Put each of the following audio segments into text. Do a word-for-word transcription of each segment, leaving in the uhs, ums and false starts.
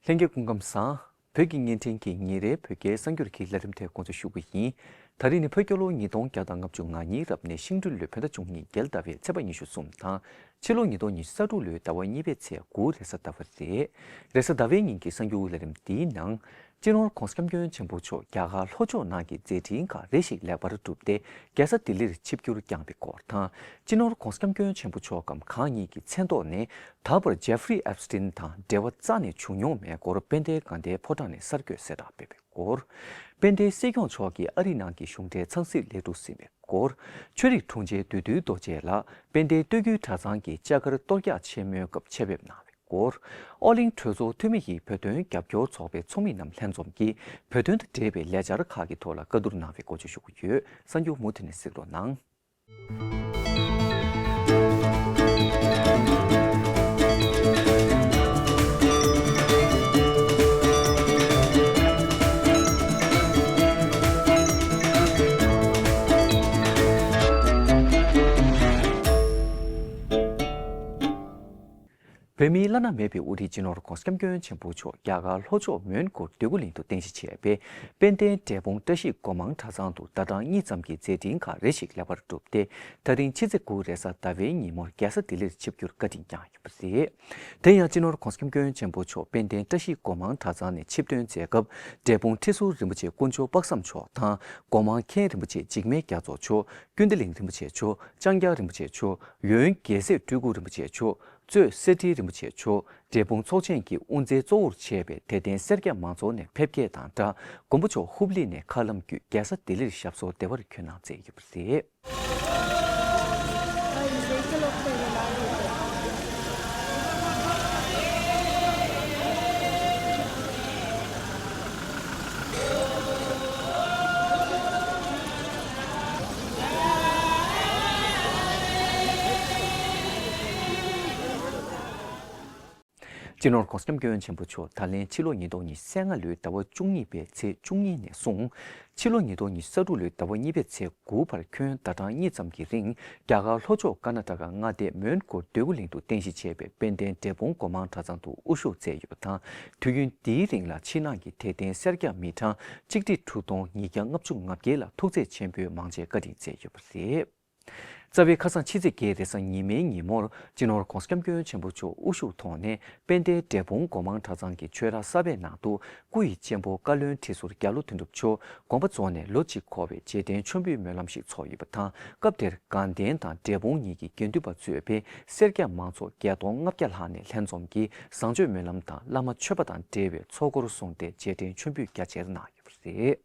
ལྷན་རྒྱས་སྐུ་ཁམས་བཟང་། བོད་ཀྱི་བརྙན་འཕྲིན་གྱི་ཉིན་རེའི་བོད་སྐད་གསར་འགྱུར་གྱི་ལས་རིམ་དེ་འགོ་འཛུགས་ཞུ་གི་ཡིན། ད་རིང་ནི་བོད་རྒྱལ་ལོ་ཉིས་སྟོང་བརྒྱ་དང་ལྔ་བཅུ་ང་གཉིས་རབ་གནས་ཤིང་སྦྲུལ་ལོའི་བོད་ཟླ་བཅུ་གཉིས་རྒྱལ་ཟླ་བའི་ཚེས་པ་ཉི་ཤུ་གསུམ་དང་། ཕྱི་ལོ་ཉིས་སྟོང་ཉི་ཤུ་རྩ་དྲུག་ལོའི་ཟླ་བ་གཉིས་པའི་ཚེས་དགུ་རེས་གཟའ་ཟླ་བ་རེད། རེས་གཟའ་ཟླ་བའི་ཉིན་གྱི་གསར་འགྱུར་ལས་རིམ་འདིའི་ནང་། སྤྱི་ནོར་༧གོང་ས་༧སྐྱབས་མགོན་ཆེན་པོ་མཆོག་རྒྱ་གར་ལྷོ་ཕྱོགས་ནང་གི་མཛད་འཕྲིན་ཁག་རེ་ཞིག་ལེགས་པར་གྲུབ་སྟེ། རྒྱལ་ས་ལྡི་ལིར་ཆིབས་བསྒྱུར་བསྐྱངས་པའི་སྐོར་དང་། སྤྱི་ནོར་༧གོང་ས་༧སྐྱབས་མགོན་ཆེན་པོ་མཆོག་གམ་གང་ཉིད་ཀྱི་མཚན་ཐོག་ནས་ད་བར་ཇེ་ཧྥི་རི་ཨེབ་སི་ཏིན་དང་འབྲེལ་བ་རྩ་ནས་བྱུང་མྱོང་མེད་སྐོར་དཔལ་ལྡན་དགའ་ལྡན་ཕོ་བྲང་ནས་གསར་འགོད་གསལ་བསྒྲགས་སྤེལ་བའི་སྐོར། དཔལ་ལྡན་སྲིད་སྐྱོང་མཆོག་གིས་ཨ་རི་ནང་གི་གཞུང་འབྲེལ་ཚང་སྲིད་ལས་གྲུབ་ཟིན་པའི་སྐོར། ཆོས་རིག་དྲུང་ཆེ་བདུད་འདུལ་རྡོ་རྗེ་ལགས་དཔལ་ལྡན་སྟོད་བརྒྱུད་གྲྭ་ཚང་གི་ལྕགས་མཁར་གཏོར་རྒྱག་ཆེན་མོའི་སྐབས་ཆེད་ཕེབས་གནང་བའི་སྐོར། ཨོ་གླིང་གྲོས་ཚོགས་འཐུས་མི་ཡིས་བོད་དོན་རྒྱབ་སྐྱོར་ཚོགས་པའི་ཚོགས་མི་རྣམས་ལྷན་འཛོམས་ཀྱིས་བོད་དོན་དང་འབྲེལ་བའི་ལས་འཆར་ཁག་གི་ཐོག་ལ་བཀའ་བསྡུར་གནང་བའི་སྐོར་བརྗོད་ཞུ་གི་ཡོད། གསར་འགྱུར་མུ་མཐུད་ནས་གཟིགས་རོགས་གནང་། བོད་མིའི་བླ་ན་མེད་པའི་དབུ་ཁྲིད་སྤྱི་ནོར་༧གོང་ས་༧སྐྱབས་མགོན་ཆེན་པོ་མཆོག་རྒྱ་གར་ལྷོ་ཕྱོགས་མོན་གྷོ་འདོད་རྒུ་གླིང་དུ་རྟེན་གཞི་བྱས་པའི་དཔལ་ལྡན་འབྲས་སྤུངས་བཀྲ་ཤིས་སྒོ་མང་གྲྭ་ཚང་དུ་ཟླ་གྲངས་གཉིས་ཙམ་གྱི་མཛད་འཕྲིན་ཁག་རེ་ཞིག་ལེགས་པར་གྲུབ་སྟེ། ད་རིང་ཕྱི་ཚེས་དགུ་རེས་གཟའ་ཟླ་བའི་ཉིན་མོར་རྒྱལ་ས་ལྡི་ལིར་ཆིབས་བསྒྱུར་བཀའ་དྲིན་བསྐྱངས་ཡོད་པ་རེད། དེ་ཡང་སྤྱི་ནོར་༧གོང་ས་༧སྐྱབས་མགོན་ཆེན་པོ་མཆོག་དཔལ་ལྡན་བཀྲ་ཤིས་སྒོ་མང་གྲྭ་ཚང་ནས་ཆིབས་ཐོན་མཛད་སྐབས། འབྲས་སྤུངས་ཁྲི་ཟུར་རིན་པོ་ཆེ་དཀོན་མཆོག་དཔག་བསམ་མཆོག་དང་། སྒོ་མང་མཁན་རིན་པོ་ཆེ་འཇིགས་མེད་རྒྱ་མཚོ་མཆོག་ཀུན་བདེ་གླིང་རིན་པོ་ཆེ་མཆོག་ལྕང་སྐྱ་རིན་པོ་ཆེ་མཆོག་ཡོན་རྒྱལ་སྲས་སྤྲུལ་སྐུ་རིན་པོ་ཆེ་མཆོག་གཙོས་གསེར་ཁྲི་རིན་པོ་ཆེ་མཆོག་འབྲས་སྤུངས་ཚོགས་ཆེན་གྱི་དབུ་མཛད་གཙོ་བོར་བྱས་པའི་དད་ལྡན་སེར་སྐྱ་མང་ཚོགས་ནས་ཕེབས་སྐྱེལ་དང་སྦྲགས། མགོན་པོ་མཆོག་ཧུབ་ལི་ནས་མཁའ་ལམ་བརྒྱུད་རྒྱལ་ས་ལྡི་ལིར་ཞབས་སོར་བདེ་བར་འཁོད་གནང་མཛད་ཡོད་པ་རེད། སྤྱི་ནོར་༧གོང་ས་༧སྐྱབས་མགོན་ཆེན་པོ་མཆོག་ད་ལན་ཕྱི་ལོ་ཉིས་སྟོང་ཉི་ཤུ་རྩ་ལྔ་ལོའི་ཟླ་བ་བཅུ་གཉིས་པའི་ཚེས་བཅུ་གཉིས་ནས་བཟུང་། ཕྱི་ལོ་ཉིས་སྟོང་ཉི་ཤུ་རྩ་དྲུག་ལོའི་ཟླ་བ་གཉིས་པའི་ཚེས་དགུ་བར་ཁྱོན་ཟླ་གྲངས་གཉིས་ཙམ་གྱི་རིང་རྒྱ་གར་ལྷོ་ཕྱོགས་ཀར་ན་ཊ་ཀ་མངའ་སྡེ་མོན་གྷོ་འདོད་རྒུ་གླིང་དུ་རྟེན་གཞི་བྱས་པའི་དཔལ་ལྡན་འབྲས་སྤུངས་སྒོ་མང་གྲྭ་ཚང་དུ་དབུ་བཞུགས་མཛད་ཡོད་པ་དང་། དུས་ཡུན་འདིའི་རིང་ལ་ཕྱི་ནང་གི་དད་ལྡན་སེར་སྐྱ་མི་གྲངས་གཅིག་ཁྲི་དྲུག་སྟོང་ཉིས་བརྒྱ་ལྔ་བཅུ་ང་བརྒྱད་ལ་ཐུགས་རྗེ་ཆེན་པོའི་མང་ཆེ་བཀའ་དྲིན་སྩལ་ཡོད་པ་རེད། རྩ་བའི་ཁ་སང་ཕྱི་ཚེས་བརྒྱད་རེས་གཟའ་ཉི་མའི་ཉིན་མོར་སྤྱི་ནོར་༧གོང་ས་༧སྐྱབས་མགོན་ཆེན་པོ་མཆོག་དབུ་བཞུགས་ཐོག་ནས་དཔལ་ལྡན་འབྲས་སྤུངས་སྒོ་མང་གྲྭ་ཚང་གི་ཆོས་ར་གསར་པའི་ནང་དུ་སྐུ་ཡི་གཅེན་པོ་བཀའ་བློན་ཁྲི་ཟུར་རྒྱ་ལོ་དོན་གྲུབ་མཆོག་དགོངས་པ་རྫོགས་ནས་ལོ་གཅིག་འཁོར་བའི་རྗེས་དྲན་མཆོད་འབུལ་སྨོན་ལམ་ཞིག་ཚོགས་ཡོད་པ་དང་། སྐབས་དེར་དགའ་ལྡན་དང་འབྲས་སྤུངས་གཉིས་ཀྱི་དགེ་འདུན་པ་གཙོས་པའི་སེར་སྐྱ་མང་ཚོགས་བརྒྱད་སྟོང་ལྔ་བརྒྱ་ལྷག་ནས་ལྷན་འཛོམས་ཀྱིས་བཟང་སྤྱོད་སྨོན་ལམ་དང་བླ་མ་མཆོད་པ་དང་འབྲེལ་བའི་ཚོགས་འཁོར་བསྲུངས་ཏེ་རྗེས་དྲན་མཆོད་འབུལ་རྒྱ་ཆེར་གནང་ཡོད་པ་རེད།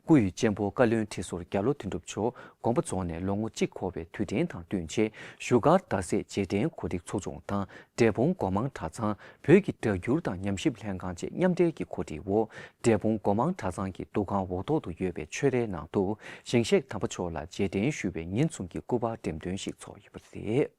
སྐུ་ཡི་གཅེན་པོ་བཀའ་བློན་ཁྲི་ཟུར་རྒྱ་ལོ་དོན་གྲུབ་མཆོག་དགོངས་པ་རྫོགས་ནས་ལོ་ངོ་གཅིག་འཁོར་བའི་དུས་དྲན་དང་བསྟུན་ཆེད་བཞུགས་སྒར་རྡ་སའི་རྗེས་དྲན་གོ་སྒྲིག་ཚོགས་ཆུང་དང་འབྲས་སྤུངས་སྒོ་མང་གྲྭ་ཚང་བོད་ཀྱི་སྒྲ་སྒྱུར་དང་ཉམས་ཞིབ་ལྷན་ཁང་བཅས་མཉམ་འབྲེལ་གྱི་གོ་སྒྲིག་འོག་འབྲས་སྤུངས་སྒོ་མང་གྲྭ་ཚང་གི་འདུ་ཁང་འོག་ཐོག་ཏུ་ཡོད་པའི་ཆོས་རའི་ནང་དུ་ཞིང་གཤེགས་དམ་པ་མཆོག་ལ་རྗེས་དྲན་ཞུ་བའི་ཉིན་གསུམ་གྱི་སྐུ་པར་འགྲེམས་སྟོན་ཞིག་ཚོགས་ཡོད་པ་རེད།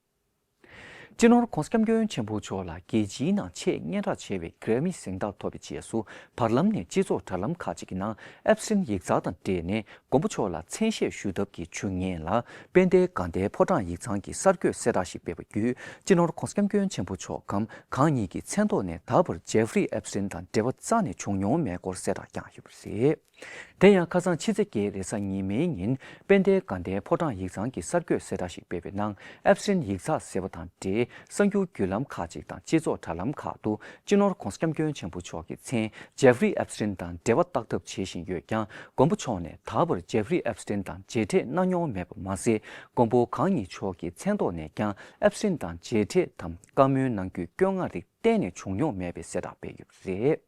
སྤྱི་ནོར་༧གོང་ས་༧སྐྱབས་མགོན་ཆེན་པོ་མཆོག་ལ་རྒྱལ་སྤྱིའི་ནང་ཆེས་སྙན་གྲགས་ཆེ་བའི་གྷི་རེ་མི་གཟེངས་རྟགས་ཐོབ་པའི་རྗེས་སུ་བར་ལམ་ནས་སྤྱི་ཚོགས་དྲ་ལམ་ཁག་ཅིག་གི་ནང་ཨེབ་སི་ཊིན་ཡིག་ཚང་དང་འབྲེལ་ནས་མགོན་པོ་མཆོག་ལ་མཚན་ཤས་ཞུ་ཐབས་ཀྱི་ཇུས་ངན་ལ་དཔལ་ལྡན་དགའ་ལྡན་ཕོ་བྲང་ཡིག་ཚང་གིས་གསར་འགོད་གསལ་བསྒྲགས་ཤིག་སྤེལ་བར་བརྒྱུད། སྤྱི་ནོར་༧གོང་ས་༧སྐྱབས་མགོན་ཆེན་པོ་མཆོག་གམ་གང་ཉིད་ཀྱི་མཚན་ཐོག་ནས་ད་བར་ཇེ་ཧྥི་རི་ཨེབ་སི་ཊིན་དང་འབྲེལ་བ་རྩ་ནས་བྱུང་མྱོང་མེད་སྐོར་གསལ་བསྒྲགས་བསྐྱངས་ཡོད་པ་རེད། དེ་ཡང་ཁ་སང་ཕྱི་ཚེས་བརྒྱད་རེས་གཟའ་ཉི་མའི་ཉིན་དཔལ་ལྡན་དགའ་ལྡན་ཕོ་བྲང་ཡིག་ཚང་གིས་གསར་འགོད་གསལ་བསྒྲགས་ཤིག་སྤེལ་བའི་ནང་ཨེབ་སི་ཊིན་ཡིག་ཚགས་ཟེར་བ་དང་འབྲེལ་གསར་འགྱུར་བརྒྱུད་ལམ་ཁག་ཅིག་དང་སྤྱི་ཚོགས་དྲ་ལམ་ཁག་ཏུ་སྤྱི་ནོར་༧གོང་ས་༧སྐྱབས་མགོན་ཆེན་པོ་མཆོག་གི་མཚན་ཇེ་ཧྥི་རི་ཨེབ་སི་ཊིན་དང་འབྲེལ་བ་བཏགས་ཐབས་བྱེད་བཞིན་ཡོད་ཀྱང་། མགོན་པོ་མཆོག་ནས་ད་བར་ཇེ་ཧྥི་རི་ཨེབ་སི་ཊིན་དང་མཇལ་འཕྲད་གནང་མྱོང་མེད་པ་མ་ཟད། མགོན་པོ་གང་ཉིད་མཆོག་གི་མཚན་ཐོག་ནས་ཀྱང་ཨེབ་སི་ཊིན་དང་མཇལ་འཕྲད་དམ་བཀའ་མོལ་གནང་རྒྱུའི་བཀོད་མངགས་རིགས་གཏན་ནས་བྱུང་མྱོང་མེད་པའི་གསལ་བསྒྲགས་སྤེལ་ཡོད་པ་རེད།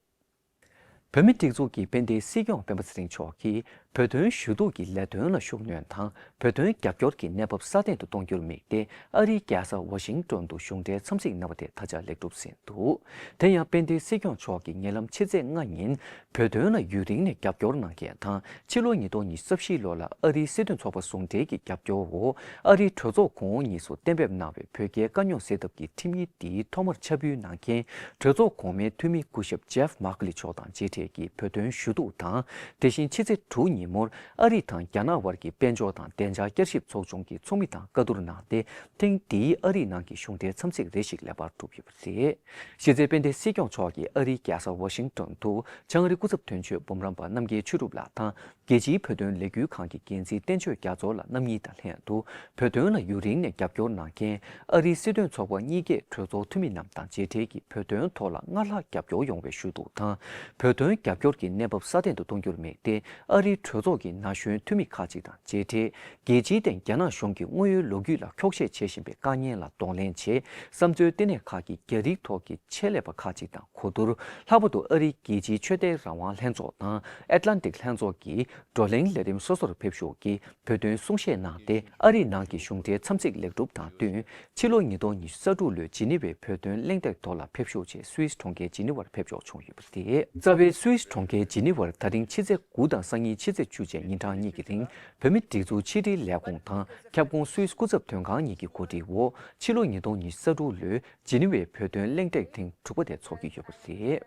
བོད་མིའི་སྒྲིག་འཛུགས་ཀྱི་དཔལ་ལྡན་སྲིད་སྐྱོང་སྤེན་པ་ཚེ་རིང་མཆོག་གིས་བོད་དོན་ཞུ་གཏུག་གི་ལས་དོན་ལ་ཤུགས་སྣོན་དང་། བོད་དོན་རྒྱབ་སྐྱོར་གྱི་གནས་བབ་སྲ་བརྟན་དུ་གཏོང་རྒྱུར་དམིགས་ཏེ། ཨ་རིའི་རྒྱལ་ས་ཝ་ཤིང་ཏོན་དུ་གཞུང་འབྲེལ་འཚམས་གཟིགས་གནང་བ་དེ་ད་ཆ་ལེགས་གྲུབ་ཟིན་འདུག། དེ་ཡང་དཔལ་ལྡན་སྲིད་སྐྱོང་མཆོག་གིས་ཉེ་ལམ་ཕྱི་ཚེས་ལྔ་ཉིན་བོད་དོན་ལ་ཡུན་རིང་ནས་རྒྱབ་སྐྱོར་གནང་མཁན་དང་། ཕྱི་ལོ་ཉིས་སྟོང་ཉི་ཤུ་རྩ་བཞི་ལོ་ལ་ཨ་རིའི་སྲིད་དོན་ཚོགས་པ་ཟུང་འབྲེལ་གྱི་རྒྱབ་སྐྱོར་འོག་ཨ་རིའི་གྲོས་ཚོགས་གོང་འོག་གཉིས་སུ་གཏན་འབེབས་གནང་བའི་བོད་རྒྱའི་དཀའ་རྙོག་སེལ་ཐབས་ཀྱི་ཁྲིམས་ཡིག་འདིའི་ཐོག་མར་ཕྱག་ཕུལ་གནང་མཁན་གྲོས་ཚོགས་གོང་མའི་འཐུས་མི་སྐུ་ཞབས་ཇེབ་མཱ་ཀ་ལི་མཆོག་དང་མཇལ་འཕྲད་ཀྱིས་བོད་དོན་ཞུ་གཏུག་དང་། དེ་བཞིན་ཕྱི་ཚེས་དྲུག་ཉིན། ཉིན་མོར་ཨ་རི་དང་རྒྱ་ནག་དབར་གྱི་དཔལ་འབྱོར་དང་བདེ་འཇགས་བསྐྱར་ཞིབ་ཚོགས་ཆུང་གི་ཚོགས་མི་དང་བཀའ་བསྡུར་གནང་སྟེ། ཐེངས་འདིའི་ཨ་རིའི་ནང་གི་གཞུང་འབྲེལ་འཚམས་གཟིགས་རེ་ཞིག་ལེགས་པར་གྲུབ་ཡོད་པ་རེད། གཞི་རྩའི་དཔལ་ལྡན་སྲིད་སྐྱོང་མཆོག་གིས་ཨ་རིའི་རྒྱལ་ས་ཝ་ཤིང་ཏོན་དུ་བྱང་ཨ་རི་སྐུ་ཚབ་དོན་གཅོད་འབུམ་རམས་པ་རྣམ་རྒྱལ་ཆོས་གྲུབ་ལགས་དང་། རྒྱལ་སྤྱིའི་བོད་དོན་ལས་འགུལ་ཁང་གི་འགན་འཛིན་བསྟན་ཆོས་རྒྱ་མཚོ་ལགས་རྣམ་གཉིས་དང་ལྷན་དུ། བོད་དོན་ལ་ཡུན་རིང་ནས་རྒྱབ་སྐྱོར་གནང་མཁན་ཨ་རིའི་སྲིད་དོན་ཚོགས་པ་གཉིས་ཀས་གྲོས་ཚོགས་འཐུས་མི་རྣམས་དང་མཇལ་འཕྲད་ཀྱིས་བོད་དོན་ཐོག་ལ་སྔར་ལྷག་རྒྱབ་སྐྱོར་ཡོང་བའི་ཞུ་གཏུག་དང་། བོད་དོན་རྒྱབ་སྐྱོར་གྱི་གནས་བབ་སྲ་བརྟན་དུ་གཏོང་རྒྱུར་དམིགས་ཏེ། ཨ་རིའི་གྲོས་ཚོགས་ཀྱི་ན་གཞོན་འཐུས་མི་ཁག་ཅིག་དང་མཇལ་འཕྲད། རྒྱལ་སྤྱིའི་སྟེང་རྒྱ་ནག་གཞུང་གིས་དངོས་ཡོད་ལོ་རྒྱུས་ལ་འཁྱོག་བཤད་བྱེད་བཞིན་པའི་དཀའ་ངལ་ལ་གདོང་ལེན་ཆེད། བསམ་ཚུལ་བསྟི་གནས་ཁག་གི་རྒྱ་རིགས་ཐོག་གི་ཆེད་ལས་པ་ཁག་ཅིག་དང་གོ་བསྡུར། ལྷག་པར་དུ་ཨ་རིའི་རྒྱལ་སྤྱིའི་ཆོས་དད་རང་དབང་ལྷན་ཚོགས་དང་ཨེཊ་ལན་ཊིག་ལྷན་ཚོགས་ཀྱི་བགྲོ་གླེང་ལས་རིམ་སོ་སོར་ཕེབས་ཞུགས་ཀྱིས་བོད་དོན་གསུང་བཤད་གནང་སྟེ། ཨ་རིའི་ནང་གི་གཞུང་འབྲེལ་འཚམས་གཟིགས་ལེགས་གྲུབ་དང་བསྟུན། ཕྱི་ལོ་ཉིས་སྟོང་ཉི་ཤུ་རྩ་དྲུག་ལོའི་ཇི་ནི་ཝའི་བོད་དོན་གླེང་སྟེགས་ཐོག་ལ་ཕེབས་ཞུགས་ཆེད་སུད་སི་གྲོང་ཁྱེར་ཇི་ནི་ཝར་ཕེབས་འབྱོར་བྱུང་ཡོད་པ་རེད། རྩ་བའི་སུད་སི་གྲོང་ཁྱེར་ཇི་ནི་ཝར་ད་རིང་ཕྱི་ཚེས་དགུ་དང་སང་ཉིན་ཕྱི་ཚེས་བཅུ་བཅས་ཉིན་གྲངས་གཉིས་ཀྱི་རིང་། བོད་མིའི་སྒྲིག་འཛུགས་ཕྱི་དྲིལ་ལས་ཁུངས་དང་ཁྱབ་ཁོངས་སུད་སི་སྐུ་ཚབ་དོན་ཁང་གཉིས་ཀྱི་གོ་སྒྲིག་འོག་ཕྱི་ལོ་ཉིས་སྟོང་ཉི་ཤུ་རྩ་དྲུག་ལོའི་ཇི་ནི་ཝའི་བོད་དོན་གླེང་སྟེགས་ཐེངས་དྲུག་པ་དེ་འཚོགས་ཀྱི་ཡོད་པ་རེད།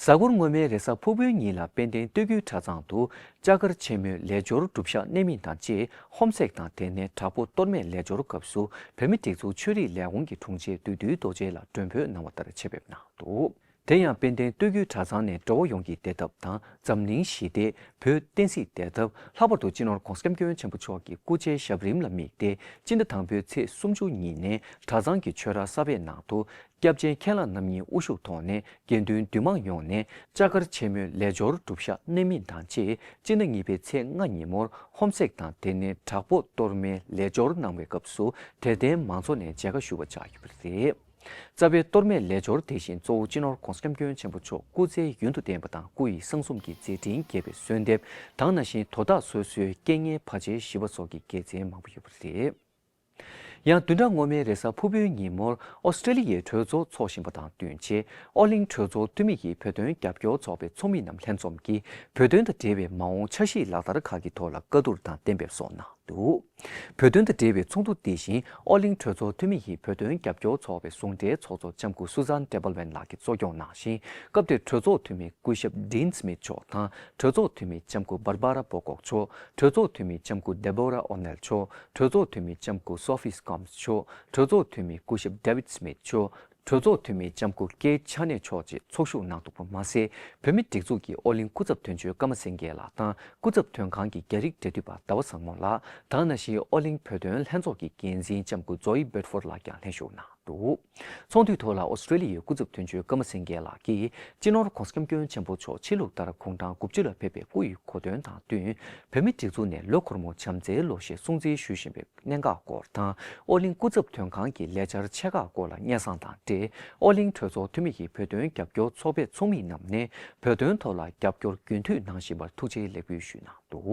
གཟའ་འཁོར་སྔོན་མའི་རེས་གཟའ་ཕུར་བུའི་ཉིན་ལ་དཔལ་ལྡན་སྟོད་ཁུལ་གྲྭ་ཚང་དུ་ལྕགས་མཁར་ཆེན་མོའི་ལས་སྦྱོར་སྒྲུབ་ཞག་གནད་སྨིན་དང་བཅས་ཧོམ་སེག་དང་དེ་ནས་དྲག་པོ་གཏོར་མའི་ལས་སྦྱོར་སྐབས་སུ་བོད་མིའི་སྒྲིག་འཛུགས་ཆོས་རིག་ལས་ཁུངས་ཀྱི་དྲུང་ཆེ་བདུད་འདུལ་རྡོ་རྗེ་ལགས་མགྲོན་འབོད་གནང་བ་ལྟར་ཆེད་ཕེབས་གནང་འདུག་དེ་ཡང་དཔལ་ལྡན་སྟོད་ཁུལ་གྲྭ་ཚང་ནས་འགྲོ་བ་ཡོངས་ཀྱི་བདེ་ཐབས་དང་འཛམ་གླིང་ཞི་བདེ། བོད་བསྟན་སྲིད་བདེ་ཐབས། ལྷག་པར་དུ་སྤྱི་ནོར་༧གོང་ས་༧སྐྱབས་མགོན་ཆེན་པོ་མཆོག་གི་སྐུ་ཚེ་ཞབས་རིམ་ལ་དམིགས་ཏེ་སྤྱི་ཟླ་དང་པོའི་ཚེས་སུམ་ཅུ་ཉིན་ནས་གྲྭ་ཚང་གི་ཆོས་ར་གསར་པའི་ནང་དུ། སྐྱབས་ཆེན་མཁན་བླ་རྣམ་གཉིས་དབུ་བཞུགས་ཐོག་ནས་དགེ་འདུན་འདུས་མང་ཡོངས་ནས་ལྕགས་མཁར་ཆེན་མོའི་ལས་སྦྱོར་སྒྲུབ་ཞག་གནད་སྨིན་དང་བཅས་སྤྱི་ཟླ་གཉིས་པའི་ཚེས་ལྔ་ཉིན་མོར་ཧོམ་སེག་དང་དེ་ནས་དྲག་པོ་གཏོར་མའི་ལས་སྦྱོར་གནང་བའི་སྐབས་སུ་དད་ལྡན་མང་ཚོགས་ནས་མཇལ་ཁ་ཞུ་བར་བཅར་ཡོད་པ་རེད། རྩ་བའི་གཏོར་མའི་ལས་སྦྱོར་དེ་བཞིན་གཙོ་བོ་སྤྱི་ནོར་༧གོང་ས་༧སྐྱབས་མགོན་ཆེན་པོ་མཆོག་སྐུ་ཚེ་ཡུན་དུ་བརྟན་པ་དང་སྐུ་ཡི་གསང་གསུམ་གྱི་མཛད་འཕྲིན་རྒྱས་པའི་གསོལ་འདེབས་དང་། ན་གཞོན་དོ་བདག་སོ་སོའི་རྐྱེན་ངན་བར་ཆད་ཞི་བ་སོགས་ཀྱི་དགེ་མཚན་མང་པོ་ཡོད་པ་རེད། ཡང་བདུན་ཕྲག་སྔོན་མའི་རེས་གཟའ་ཕུར་བུའི་ཉིན་མོར་ཨོ་སི་ཀྲི་ལི་ཡའི་གྲོས་ཚོགས་འཚོགས་བཞིན་པ་དང་བསྟུན་ཆེད། ཨོ་གླིང་གྲོས་ཚོགས་འཐུས་མི་ཡིས་བོད་དོན་རྒྱབ་སྐྱོར་ཚོགས་པའི་ཚོགས་མི་རྣམས་ལྷན་འཛོམས་ཀྱིས་བོད་དོན་དང་འབྲེལ་བའི་མ་འོངས་འཆར་གཞི་ལག་བསྟར་ཁག་གི་ཐོག་ལ་བཀའ་བསྡུར་དང་གཏན་འབེབས་སོགས་གནང་འདུག་བོད་དོན་དང་འབྲེལ་བའི་ཚོགས་འདུ་འདི་བཞིན་ཨོ་གླིང་གྲོས་ཚོགས་འཐུས་མི་ཡིས་བོད་དོན་རྒྱབ་སྐྱོར་ཚོགས་པའི་ཟུང་འབྲེལ་ཚོགས་གཙོ་ལྕམ་སྐུ་སུ་ཛན་ཏེ་བལ་ཝན་ལགས་ཀྱིས་གཙོ་སྐྱོང་གནང་ཞིང་། སྐབས་དེར་གྲོས་ཚོགས་འཐུས་མི་སྐུ་ཞབས་ཌིན་སྨིད་མཆོག་དང་། གྲོས་ཚོགས་འཐུས་མི་ལྕམ་སྐུ་བར་བ་ར་པོ་ཀོག་མཆོག་གྲོས་ཚོགས་འཐུས་མི་ལྕམ་སྐུ་ཌེ་བོ་ར་ཨོ་ནེལ་མཆོག་གྲོས་ཚོགས་འཐུས་མི་ལྕམ་སྐུ་སོ་ཕི་སྐོམ་མཆོག་གྲོས་ཚོགས་འཐུས་མི་སྐུ་ཞབས་ཌེ་བིད་སྨིད་མཆོག་གྲོས་ཚོགས་འཐུས་མི་ལྕམ་སྐུ་ཀེ་ཆ་ནེ་མཆོག་བཅས་ཚོགས་ཞུགས་གནང་འདུག་པ་མ་ཟད། བོད་མིའི་སྒྲིག་འཛུགས་ཀྱི་ཨོ་གླིང་སྐུ་ཚབ་དོན་གཅོད་ཀརྨ་སེང་གེ་ལགས་དང་། སྐུ་ཚབ་དོན་ཁང་གི་རྒྱ་རིགས་འབྲེལ་མཐུད་པ་ཟླ་བ་བཟང་མོ་ལགས་དང་། ན་གཞོན་ཨོ་གླིང་བོད་དོན་ལྷན་ཚོགས་ཀྱི་འགན་འཛིན་ལྕམ་སྐུ་ཛོ་ཡི་བེད་ཧྥོར་ལགས་ཀྱང་ལྷན་ཞུགས་གནང་འདུག་ཚོགས་འདུའི་ཐོག་ལ་ཨོ་སི་ཀྲི་ལི་ཡའི་སྐུ་ཚབ་དོན་གཅོད་ཀརྨ་སེང་གེ་ལགས་ཀྱིས། སྤྱི་ནོར་༧གོང་ས་༧སྐྱབས་མགོན་ཆེན་པོ་མཆོག་ཕྱི་ལུགས་ལྟར་དགུང་གྲངས་དགུ་བཅུ་ལ་ཕེབས་པའི་སྐུ་ཡི་གོ་སྟོན་དང་བསྟུན། བོད་མིའི་སྒྲིག་འཛུགས་ནས་ལོ་འཁོར་མོ་བྱམས་བརྩེའི་ལོ་ཞེས་སྲུང་བརྩི་ཞུ་བཞིན་པའི་གནད་འགག་སྐོར་དང་། ཨོ་གླིང་སྐུ་ཚབ་དོན་ཁང་གི་ལས་འཆར་ཆེ་ཁག་སྐོར་ལ་སྙན་སེང་དང་འབྲེལ། ཨོ་གླིང་གྲོས་ཚོགས་འཐུས་མི་ཡིས་བོད་དོན་རྒྱབ་སྐྱོར་ཚོགས་པའི་ཚོགས་མི་རྣམས་ནས་བོད་དོན་ཐོག་ལ་རྒྱབ་སྐྱོར་རྒྱུན་མཐུད་གནང་བཞིན་པར་ཐུགས་རྗེ་ལེགས་འབུལ་ཞུས་གནང་འདུག་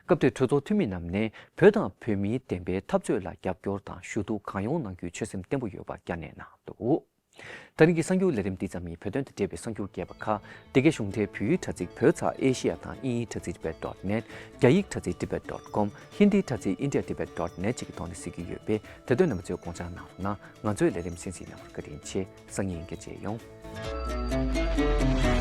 སྐབས་དེར་གྲོས་ཚོགས་འཐུས་མི་རྣམས་ནས་བོད་དང་བོད་མིའི་བདེན་པའི་འཐབ་རྩོད་ལ་རྒྱབ་སྐྱོར་དང་ཞུ་གཏུག་གང་ཡོང་གནང་རྒྱུའི་ཆོད་སེམས་བརྟན་པོ་ཡོད་པ་བསྐྱར་ནན་གནང་འདུག་ད་རིང་གི་གསར་འགྱུར་ལས་རིམ་འདི་ཙམ་ཡིན། བོད་དོན་དང་འབྲེལ་བའི་གསར་འགྱུར་རྒྱས་པ་ཁག་འདི་གའི་གཞུང་འབྲེལ་བོད་ཡིག་དྲ་ཚིགས་བོད་ཚགས་ཨེ་ཤེ་ཡ་དང་དབྱིན་ཡིག་དྲ་ཚིགས་tibet dot net། རྒྱ་ཡིག་དྲ་ཚིགས་tibet dot com། ཧིན་དིའི་དྲ་ཚིགས india tibet dot net བཅས་ཀྱི་ཐོག་ནས་གཟིགས་ཀྱི་ཡོད་པས། དེ་དོན་རྣམ་པ་ཚོས་དགོངས་འཇགས་གནང་རོགས་གནང་། ང་ཚོའི་ལས་རིམ་གསན་གཟིགས་གནང་བར་བཀའ་དྲིན་ཆེ། སང་ཉིན་ཡང་བསྐྱར་མཇལ་ཡོང་།